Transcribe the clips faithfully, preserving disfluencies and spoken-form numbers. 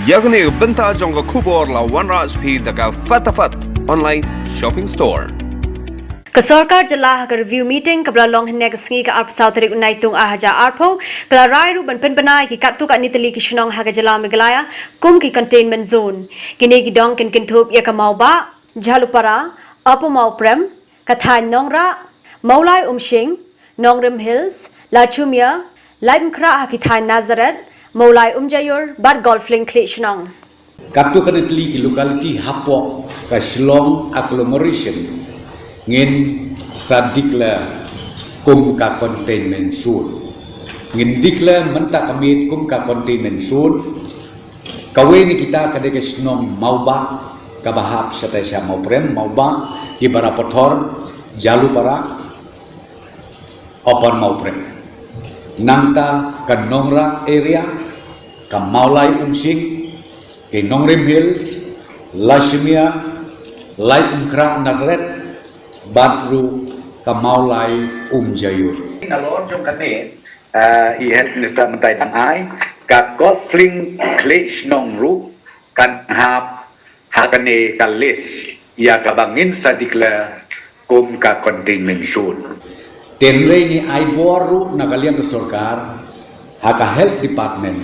Ïa kane ka bynta jong ka khubor la wanrah sha phi da ka Fatafat Online Shopping Store. Ka sorkar jylla ha ka review meeting kaba la long hynne ka sngi ka arphew three u Naitung ar hajar arphew, ka la rai ruh ban pynbna ïa ki katto katne tylli ki shnong ha ka jylla Meghalaya kum ki containment zone. Kine ki dong kin kynthup ïa ka Mawbah, Jhalupara, Upper Mawprem, ka thaiñ Nongrah, Mawlai Umshing, Nongrim Hills, Lashumia, Laitumkhrah ha ki thaiñ Nazareth, Mawlai Umjaiur bad Golfling Khliehshnong. Katto katne tylli ki locality hapoh ka Shillong agglomeration ngin sa declare kum ka containment zone. Ngin declare mynta ka miet kum ka containment zone. Kawei na kita ka dei ka shnong Mawbah, kaba hap shatai sha Mawprem, Mawbah, Kibarapathoor, Jhalupara, Upper Mawprem. Nangta ka Nongrah area, ka Mawlai Umshing, ki Nongrim Hills, Lashumia, Laitumkhrah Nazareth, bad ruh ka Mawlai Umjaiur. Nalor jong kane, eh, i Health Minister mynta i dang ai, ka Golfling Khliehshnong ruh kan hap ha kane ka list ïa kaba ngin sa declare kum ka containment zone. Hynrei ngi ai bor ruh na ka liang ka sorkar ha ka Health Department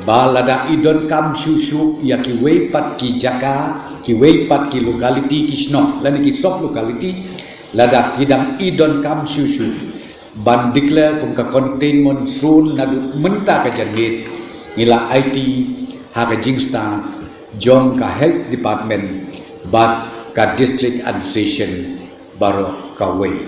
ba lada i donkam shuh shuh ïa kiwei pat ki jaka, kiwei pat ki locality, ki shnong lane ki sub locality, lada ki dang i donkam shuh shuh ban declare kum ka containment zone naduh mynta ka janmiet, ngi la aiti ha ka jingstad jong ka Health Department bad ka District Administration baroh kawei.